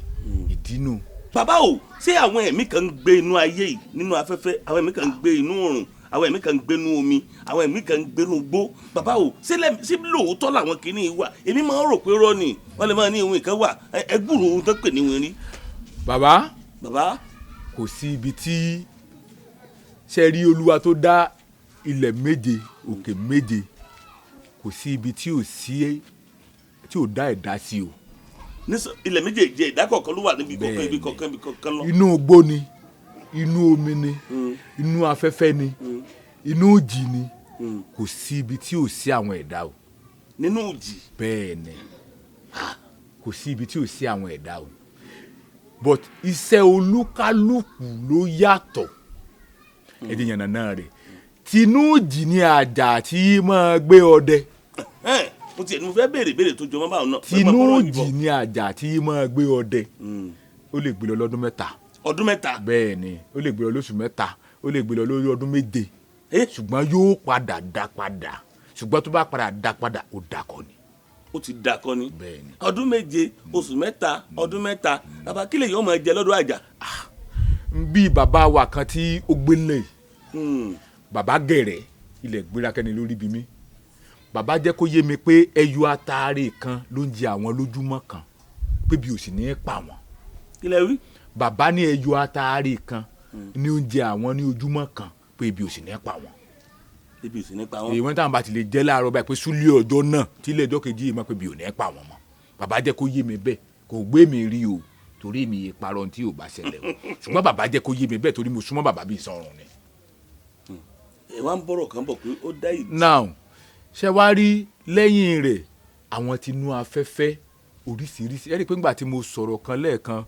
ìdínú. Bàbá o, ṣé àwọn ẹ̀mí kan ń gbé inú ayé yìí, nínú afẹ́fẹ́? Àwọn ẹ̀mí kan ń gbé inú òrùn, àwọn ẹ̀mí kan ń gbé inú omi, àwọn ẹ̀mí kan ń gbé inú igbó. Bàbá o, ṣé lóòótọ́ làwọn kìíní wà? Èmi máa ń rò pé rọ́ ni. Wọ́n lè máa ní ìwé kan wà. Ẹ gbúròó ohun tó pè ní ìwé rí. Bàbá, Bàbá. kò sí ibi tí ṣe rí Olúwa tó dá ilẹ̀ méje, òkè méje, kò sí ibi tí ò sí, tí ò dá ẹ̀dá sí o. Ní ilẹ̀ méjèèjì, ẹ̀dá kọ̀ọ̀kan ló wà níbi kọ̀ọ̀kan, ibi Bẹ́ẹ̀ni. kọ̀ọ̀kan, ibi kọ̀ọ̀kan lọ. Inú igbó ni, inú omi ni, inú afẹ́fẹ́ ni, inú òjì ni. Kò sí ibi tí ò sí àwọn ẹ̀dá o. Nínú òjì? Bẹ́ẹ̀ ni, kò sí ibi tí ò sí àwọn ẹ̀dá o, but iṣẹ́ olúkálùkù ló yàtọ̀. Ẹ̀dẹ̀ yànnà náà rẹ̀, tinú òjì ni àjà tí máa gbé ọdẹ. Ẹn, mo tiẹ̀ ní mo fẹ́ béèrè béèrè tó jọmọ́ báwọn náà. Tinú Mo máa bọ́rọ̀ òjì yìí bọ̀. ni àjà tí máa gbé ọdẹ. Ó lè gbé lọ lọ́dún 3. Ọdún 3? Bẹ́ẹ̀ ni, ó lè gbé lọ lóṣù 3, ó lè gbé lọ lórí ọdún 7. Eh? Ṣùgbọ́n yóò padà dá padà, ṣùgbọ́n tó bá padà dá padà, ó dakọ ni. Ó ti dàkọ ni? Bẹ́ẹ̀ ni. Ọdún 7, oṣù 3, ọdún 3. Bàbá, kí lè yọ ọmọ jẹ lọ́dọ̀ àjà? Bí bàbá wa kan tí ó gbé lẹ̀, bàbá gẹ̀rẹ́ ilẹ̀ gbéra kẹ́ni lórí bí mi, bàbá jẹ́ kó yé mi pé ẹyọ ataare kan ló ń jẹ àwọn lójúmọ́ kan, pé bí o sì ní í pa wọ́n. Kí lẹ wí? Bàbá ní ẹyọ ataare kan ní oúnjẹ àwọn ní ojúmọ́ kan, pé ibi ò sì ní í pa wọ́n. Ibi ò sì ní pa wọ́n. Èyí wọ́n táwọn bá ti lè jẹ́ láàárọ̀ báyìí, pé súlẹ̀ ọjọ́ náà tí ilé ẹjọ́ kejì yìí mọ̀ pé bí ò ní pa wọ́n mọ́. Bàbá jẹ́ kó yé mi bẹ́ẹ̀. Kò gbé mi rí o, torí mi yé parọ́ tí ò bá ṣẹlẹ̀ o, ṣùgbọ́n bàbá jẹ́ kó yé mi bẹ́ẹ̀, torí mo súnmọ́ bàbá bíi sọ̀rùn ni. Ẹ wá ń bọ̀rọ̀ kan bọ̀ pé ó dá ìdí. Now, ṣé wá rí lẹ́yìn rẹ̀, àwọn tinú afẹ́fẹ́ oríṣiríṣi. Ẹ rí i pé ńgbà tí mo sọ̀rọ̀ kan lẹ́ẹ̀kan,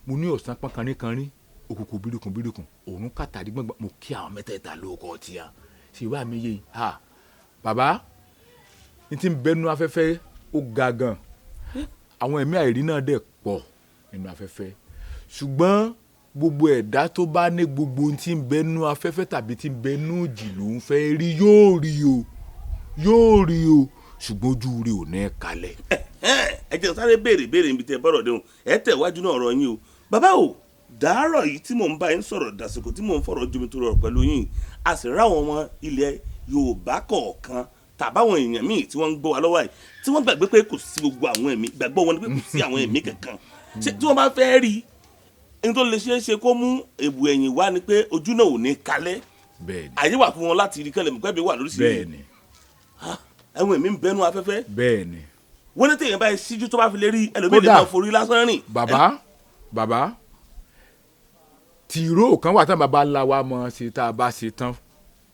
mo ní ọ̀sán pọ́n kanríkanrí, òkùnkùn bírùkùn bírùkùn, òórùn kàtàrí gbọ̀ngbọ̀n. Mo kí àwọn mẹ́tẹ̀ẹ̀ta lóko tí a ṣe wá mi yé ha. Bàbá, ní tí ń bẹnu afẹ́fẹ́, ó ga gan. Àwọn ẹ̀mí àìrí náà dẹ̀ pọ̀ nínú afẹ́fẹ́, ṣùgbọ́n gbogbo ẹ̀dá tó bá ní gbogbo ohun tí ń bẹnu afẹ́fẹ́ tàbí tí ń bẹnu òjì ló ń fẹ́ rí, yóò rí o, yóò rí o, ṣùgbọ́n ojú rẹ̀ ò ní kalẹ̀. Ẹ jẹ́ n sáré béèrè béèrè níbi tẹ́ bọ́rọ̀ déhùn. Ẹ tẹ̀ wájú náà ọ̀rọ̀ yín o. Bàbá o, dàárọ̀ yìí tí mò ń bá yín sọ̀rọ̀, dàsìkò tí mò ń fọ̀rọ̀ jomi tó rọrọ̀ pẹ̀lú yín, a sì ráwọn ọmọ ilẹ̀ Yorùbá kọ̀ọ̀kan tàbáwọn èèyàn míì tí wọ́n ń gbọ́ wa lọ́wọ́ yìí tí wọ́n gbàgbé pé kò sí gbogbo àwọn ẹ̀mí. Gbàgbọ́ wọn ni pé kò sí àwọn ẹ̀mí kankan. Ṣé tí wọ́n bá fẹ́ rí i, ní tó lè ṣeé ṣe kó mú èbù ẹ̀yìn wá ni pé ojú náà ò ní kalẹ̀? Bẹ́ẹ̀ni. Àyè wà fún wọn láti rí kẹ́lẹ̀ mọ̀ pé wà lóríṣiríṣi. Bẹ́ẹ̀ni. Àwọn ẹ̀mí ń bẹnu afẹ́fẹ́. Bẹ́ẹ̀ni. Wọ́n ní téèyàn báyìí síjú tó bá fi lè rí ẹlòmíì lè Kódà, máa forí lásán rìn. Bàbá, bàbá, tìró kan wà tán bàbá ńlá wa mọ̀ ṣe. Tá a bá ṣe tán,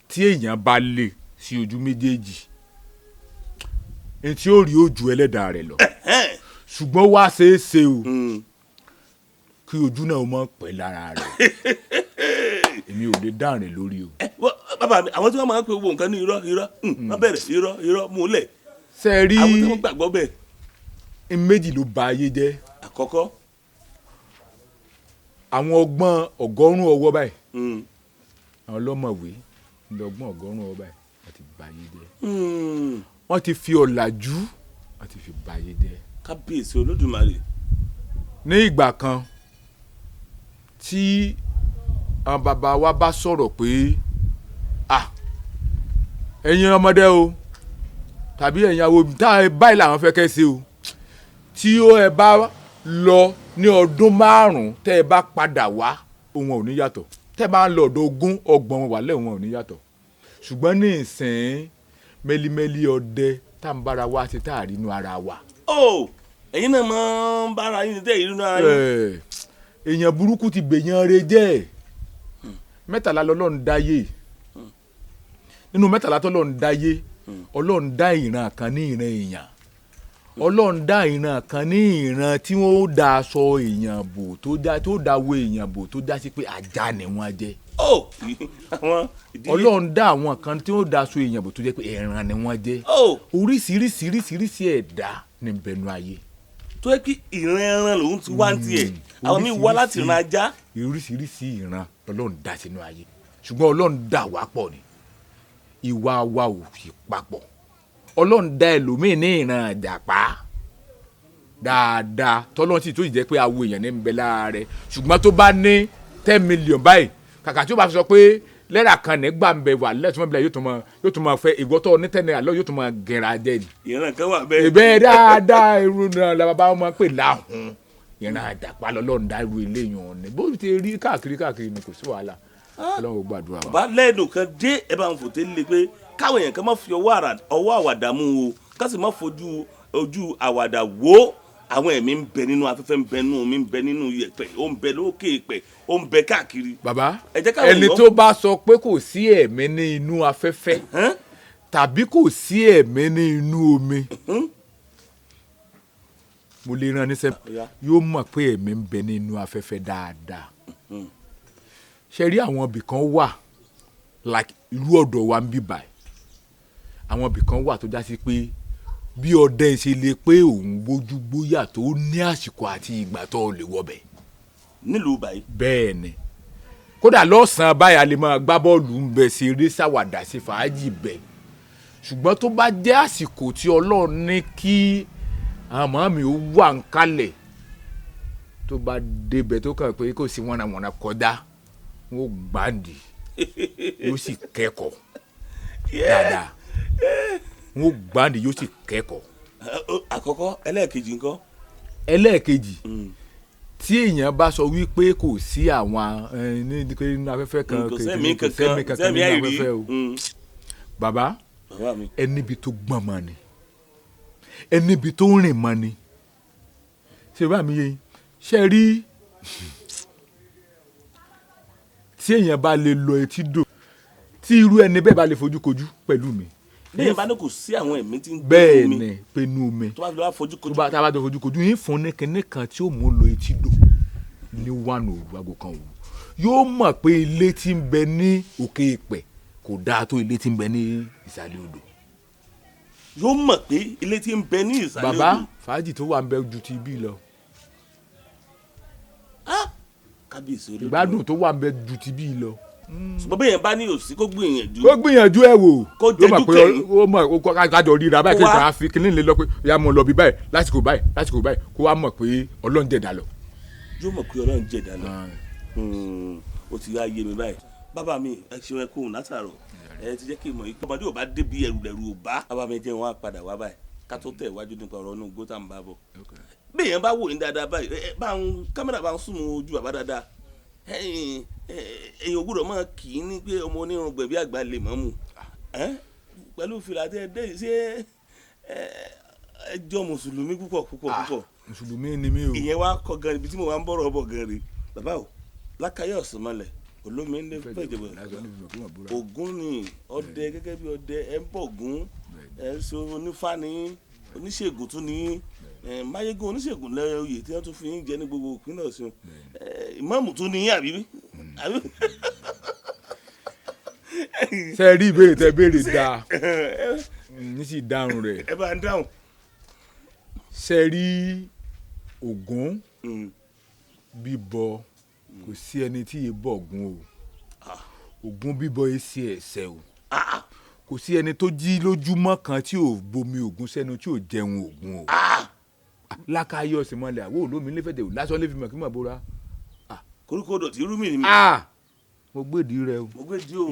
tí èèyàn bá lè sí ojú méjèèjì, ní tí ó rí ojú ẹlẹ́dàá rẹ̀ lọ, ṣùgbọ́n wá ṣeé ṣe o kí ojú náà mọ̀ pẹ́ lára rẹ̀. Èmi ò lè dárìn lórí o. Ẹ bàbá mi, àwọn tí wọ́n máa ń pe gbogbo nǹkan ní irọ́ irọ́, wọ́n bẹ̀rẹ̀ irọ́ irọ́ múlẹ̀. Ṣe é rí, àwọn tí wọ́n gbàgbọ́ bẹ́ẹ̀. Méjì ló ba ayé jẹ́. Àkọ́kọ́. Àwọn ọgbọ́n 100 ọwọ́ báyìí, àwọn ọlọ́mọ̀wé lọ́gbọ́n 100 ọwọ́ báyìí, wọ́n ti ba ayé jẹ́. Wọ́n ti fi ọ̀làjú, wọ́n ti fi ba ayé jẹ́. Kábíyèsí Olódùmarè. Ní ìgbà kan tí àwọn bàbá wa bá sọ̀rọ̀ pé, ah, ẹ̀yin ọmọdé o, tàbí ẹ̀yin awo tá ẹ báyìí làwọn fẹ́ kẹ́ ṣe o, tí ó ẹ bá lọ ní ọdún 5 tẹ́ ẹ bá padà wá, òun ò ní yàtọ̀. Tẹ́ ẹ bá ń lọ ọ̀dọ̀ 20 30 wọn wà lẹ́wọ̀n, ò ní yàtọ̀. Ṣùgbọ́n ní ìsìn, mẹ́límẹ́lí ọdẹ tá à ń bára wa ṣe, tá à rí inú ara wa. Ó, ẹ̀yin náà máa ń bára yín tẹ́ ìrìnà yín. Èèyàn burúkú ti gbèyàn re jẹ́. 13 lọ́lọ́run dáyé. Nínú 13 tọ́lọ́run dáyé, Ọlọ́run dá ìran kan ní ìran èèyàn, Ọlọ́run dá ìran kan ní ìran tí wọ́n ó da aṣọ èèyàn bò, tó dá tó da wo èèyàn bò, tó dá sí pé ajá ni wọ́n jẹ́. Ó, àwọn ìdílé. Ọlọ́run dá àwọn kan tí wọ́n da aṣọ èèyàn bò, tó jẹ́ pé ẹran ni wọ́n jẹ́. Oríṣiríṣiríṣiríṣi ẹ̀dá ní bẹnu ayé. Tó yẹ kí ìran ẹran lòun ti wá ń tiẹ̀, àwọn míì wá láti ìran ajá. Oríṣiríṣi ìran Ọlọ́run dá sínú ayé, ṣùgbọ́n Ọlọ́run dá wa pọ̀ ni, ìwà wa ò fi papọ̀. Ọlọ́run dá ẹlòmíì ní ìran àjàpá dáadáa, tọ́lọ́run sì tó sì jẹ́ pé awo èèyàn ní ń bẹ lára rẹ̀, ṣùgbọ́n tó bá ní 10 million báyìí, kàkà tí ó bá fi sọ pé lẹ́rà kan ní gbà ń bẹ wà lẹ́tùmọ̀ bílẹ̀, yóò tún máa fẹ́ ìwọ́tọ̀ ní 10 naira lọ, yóò tún máa gẹ̀rà jẹ ni. Ìran kan wà bẹ́ẹ̀. Ìbẹ́ dáadáa, irú náà la bàbá wọn máa ń pè láhùn. Ìran àjàpá lọ́lọ́run dá irú eléyìí ọ̀hún ni. Bó ti rí káàkiri káàkiri ni, kò sí wàhálà, Ọlọ́run ó gbàdúrà wa. Bá lẹ́nu kan dé, ẹ bá ń fòté lé pé káwọn èèyàn kan má fi ọwọ́ àwàdà mú o, ká sì má fojú ojú àwàdà wò ó. Àwọn ẹ̀mí ń bẹ nínú afẹ́fẹ́, ń bẹ nínú omi, ń bẹ nínú yẹ̀pẹ̀, ó ń bẹ lókè yẹ̀pẹ̀, ó ń bẹ káàkiri. Bàbá, Ẹ jẹ́ káwọn ẹni èèyàn- tó bá sọ pé kò sí ẹ̀mí ní inú afẹ́fẹ́ Hẹ́n? tàbí kò sí ẹ̀mí ní inú omi, mo lè rán níṣẹ́. Ọ̀yá. Yóò mọ̀ pé ẹ̀mí ń bẹ ní inú afẹ́fẹ́ dáadáa. Ṣe rí, àwọn ibì kan wà, like irú ọ̀dọ̀ wa ń bí báyìí, àwọn ibì kan wà tó já sí pé bí ọdẹ ṣe lè pé òun gbójú gbóyà tó ní àsìkò àti ìgbà tó lè wọbẹ̀. Nílùú báyìí? Bẹ́ẹ̀ ni. Kódà lọ́sàn-án báyìí, a lè máa gbá bọ́ọ̀lù ń bẹ, ṣeré, ṣàwàdà, ṣe fàájì bẹ̀, ṣùgbọ́n tó bá jẹ́ àsìkò tí Ọlọ́run ní kí àwọn màmá mi ó wà ń kalẹ̀, tó bá débẹ̀, tó kàn pé kò sí wọnàwọnà kọjá, wọn ó gbàǹdì, yóò sì kẹ́kọ̀ọ́ dáadáa. Wọn ó gbàǹdì, yóò sì kẹ́kọ̀ọ́. Àkọ́kọ́. Ẹlẹ́ẹ̀kejì ńkọ́? Ẹlẹ́ẹ̀kejì, tí èèyàn bá sọ wípé kò sí àwọn ní pé nínú afẹ́fẹ́ kan, kò sẹ́mi kò sẹ́mi kankan kankan sẹ́mi nínú àìrí. afẹ́fẹ́ o, bàbá, Bàbá mi. ẹnibi tó gbọ́n mọ́ ni, ẹnibi tó rìn mọ́ ni. Ṣé bá mi yé yín? Ṣe rí, tí èèyàn bá lè lọ etí dò, tí irú ẹni bẹ́ẹ̀ bá lè fojú kojú pẹ̀lú mi. Bẹ́ẹ̀ bá ní kò sí àwọn ẹ̀mí tí ń gbé Bẹ́ẹ̀ omi, ni, pé inú omi, tó bá fi lọ́wọ́ fojú tó kojú, bá tá a bá jọ fojú kojú yín, fún ní kinní kan tí ó mú lọ etí dò ní 1 òru, aago 1 òru, yóò mọ̀ pé ilé tí ń bẹ ní òkè ìpẹ̀ kò dáa tó ilé tí ń bẹ ní ìsàlẹ̀ odò. Yóò mọ̀ pé ilé tí ń bẹ ní ìsàlẹ̀ Bàbá, odò. fàájì tó wà ń bẹ ju ti ibí lọ. Kábíyèsí Olódùmarè. Ìgbádùn tó wà ń bẹ ju ti ibí lọ. Ṣùgbọ́n bẹ́ẹ̀ bá ní òsì, kó gbìyànjú. Kó gbìyànjú ẹ wò. Kó Yóò mọ̀ jẹjú pé kẹ́yìn. ó mọ̀ ó kọ́ kájọ ríra báyìí, Kó kí wá- nǹkan á fi kíní lè lọ pé ya mo lọ bí báyìí lásìkò báyìí, lásìkò báyìí, kó wá mọ̀ pé Ọlọ́run jẹ̀dá lọ. Yóò mọ̀ pé Ọlọ́run jẹ̀dá lọ. Ó ti wá yé mi báyìí. Bàbá mi, ẹ ṣeun, ẹ kóhùn látàrọ. Ẹ ti jẹ́ kí n mọ̀ yìí pé ọmọdé ò bá débi ẹrù lẹ̀rù ò bá. Bàbá mi, jẹ́ wọn á padà wá báyìí ká tó tẹ̀ wájú nípa ọ̀rọ̀ inú igbó tá à ń bá bọ̀. Bí èèyàn bá wò ní dáadáa báyìí, ẹ bá ń kámẹ́rà, bá ń súnmọ́ ojú bàbá dáadáa, ẹ̀yìn èèyàn ò gbọ́dọ̀ máa kì í ní pé ọmọ onírun gbẹ̀bí àgbà lè mọ́ mu pẹ̀lú fìlà tẹ́ ẹ dé yìí. Ṣé ẹ jọ mùsùlùmí púpọ̀ púpọ̀ púpọ̀? Mùsùlùmí ni mí o. Ìyẹn wá kọ gan ibi tí mo wá ń bọ̀rọ̀ bọ̀ gan rè. Bàbá o, lákàyè ọ̀sánmọ́lẹ̀ olómi ń lé fẹ̀jẹ̀bọ̀ Ògún ni ọdẹ, gẹ́gẹ́ bí ọdẹ ẹ ń bọ̀ Ògún, ẹ ń ṣe onífáàní, oníṣègùn tún ní ẹ máyégún, oníṣègùn lẹ́yìn oyè tí wọ́n tún fi ń jẹ ní gbogbo ìpínlẹ̀ Ọ̀ṣun, ìmáàmù tún ní àbí? Ṣe rí ìbéèrè tẹ béèrè dáa ní sì dáhùn rẹ̀. Ẹ bá ń dáhùn. Ṣe rí Ògún bíbọ, kò sí ẹni tí yìí bọ Ògún o. Ògún bíbọ yìí ṣe ẹ̀ṣẹ̀ o. Kò sí ẹni tó jí lójúmọ́ kan tí ò bomi Ògún sẹ́nu, tí ò jẹun Ògún o. Lákàáyé ọ̀sìn mọ́lẹ̀ àwọn olómi nífẹ̀ẹ́ lásán lè fi mọ̀ kí mọ̀ bóra. Koríko dọ̀tí rú mi ni. Mo gbèdí rẹ o. Mo gbèdí o.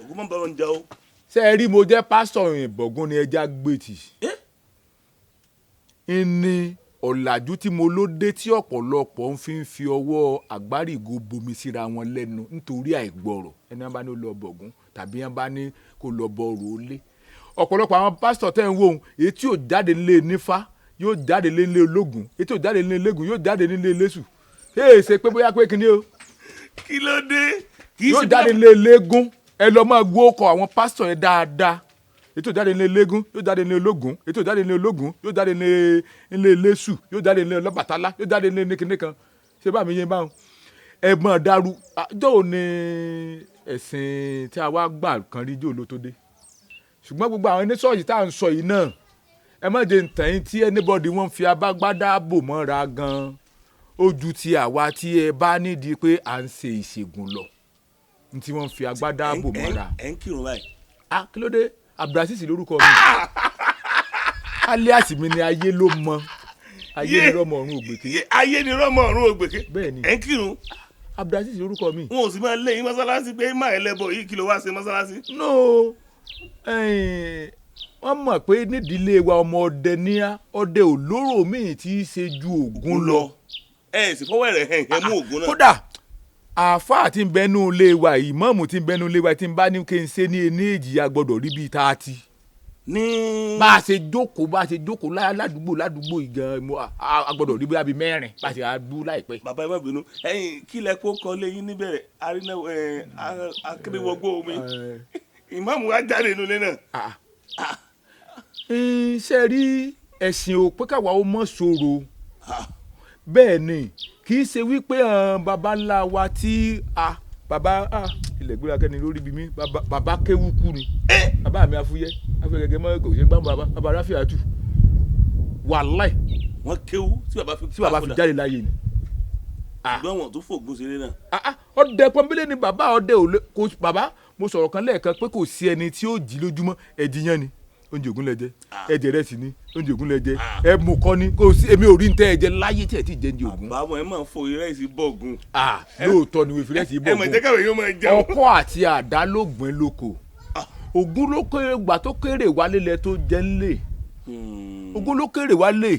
Ògún mọ̀ bá wọn jà o. Ṣé ẹ rí, mo jẹ́ pásítọ̀ ìbọ̀gún ni ẹja gbètì. Ní ọ̀làjú tí mo ló dé tí ọ̀pọ̀lọpọ̀ ń fi ọwọ́ àgbárígo bomi síra wọn lẹ́nu nítorí àìgbọ̀rọ̀. Ẹni wọn bá ní ó lọ bọ̀gún tàbí wọn bá ní kó lọ bọ ọ̀rọ̀ ó lé. Ọ̀pọ̀lọpọ̀ àwọn pásítọ̀ tẹ́ ń wò ó, èyí tí ò jáde nílé nífá yóò jáde nílé ológun, èyí tí ò jáde nílé eléégún yóò jáde nílé eléṣù. Ṣé èsè ṣe pé bóyá pé kíní o? Kí ló dé? Yóò jáde nílé eléégún. Ẹ lọ máa gbó ọkọ̀ àwọn pásítọ̀ yẹn dáadáa. Ètò jáde nílé eléégún yóò jáde nílé ológun, ètò jáde nílé ológun yóò jáde nílé eléṣù, yóò jáde nílé ọlọ́bàtálá, yóò jáde nílé nìkìnìkan. Ṣé bá mi yẹn báwọn ẹ mọ̀ dàrú jọ́ ní ẹ̀sìn tí a wá gbà kan rí jò ló tó dé. Ṣùgbọ́n gbogbo àwọn oníṣọ́ọ̀ṣì tá à ń sọ yìí náà, ẹ má jẹ́ ntẹ̀yìn tí anybody wọ́n fi abágbádá bò mọ́ra gan-an ó ju ti àwa tí ẹ bá nídìí pé à ń ṣe ìṣègùn lọ ní tí wọ́n fi agbádá bò mọ́ra. Ẹ ń kírun báyìí. Ah, kí ló dé? Abdulrasisi lórúkọ mi, alias mi ni ayé ló mọ, ayé ni rọmọ ọ̀run ògbèké. Ayé ni rọmọ ọ̀run ògbèké. Bẹ́ẹ̀ ni. Ẹ ń kírun. Abdulrasisi lórúkọ mi. Wọn ò sì máa lé yín mọ́sálásí pé má ẹ lẹ́bọ̀ yìí, kí ló wá ṣe mọ́sálásí. No, wọ́n mọ̀ pé nídìílé wa ọmọ ọdẹ níyà, ọdẹ olóró míì tí í ṣe ju Ògún lọ. Ẹ sì fọwọ́ rẹ̀ hẹ̀ hẹ̀ mú Ògún náà. Kódà àáfàá tí ń bẹnu ilé wa, ìmáàmù tí ń bẹnu ilé wa, tí ń bá ní kí n ṣe ní ení èjì, a gbọ́dọ̀ rí bíi 30. Ní. Bá a ṣe jókòó, bá a ṣe jókòó ládùúgbò ládùúgbò ìgan, a gbọ́dọ̀ rí bíi mẹ́rin bá a ṣe àdú láìpẹ́. Bàbá, ẹ má bínú, ẹ̀yin kí lẹ kó kọ léyìn níbẹ̀rẹ̀ arínà akérèwọgbó omi, ìmáàmù wa jáde nínú ilé náà. Ṣe rí ẹ̀sìn ò pé káwa ó mọ̀ sọ̀rọ̀ bẹ́ẹ̀ ni, kì í ṣe wípé baba ńlá wa tí baba ilẹ̀ gbéra kẹ́ni lórí bí mi, baba kéwú kú ni bàbá mi afúyẹ́ afúyẹ́ gẹ́gẹ́ mọ́ kò ṣe gbá bàbá bàbá ráfíà tù wàláì. Wọ́n kéwú tí bàbá fi tí bàbá fi jáde láyé ni. Ṣùgbọ́n wọn tó fògùn ṣeré náà. Ọdẹ pọ́nbélé ni bàbá, ọdẹ ò lè kó bàbá. Mo sọ̀rọ̀ kan lẹ́ẹ̀kan pé kò sí ẹni tí ó jí lójúmọ́ ẹ̀dínyàn ni oúnjẹ Ògún lẹ jẹ, ẹ̀jẹ̀ rẹ̀ sì ni oúnjẹ Ògún lẹ jẹ, ẹ mú kọ́ ni kò sí èmi ò rí ntẹ́ ẹ̀jẹ̀ láyé tí ẹ̀ ti jẹ́ ní Ògún. Bàbá ẹ máa ń fo ìrẹsì bọ̀gùn. Lóòótọ́ ni ìrẹsì bọ̀gùn. Ẹ mọ̀ jẹ́ káwé yóò máa jẹun. Ọkọ́ àti àdá ló gbìn lóko. Ògún ló kéré gbà tó kéré wálé lẹ tó jẹ́ ńlẹ̀. Ògún ló kéré wálé.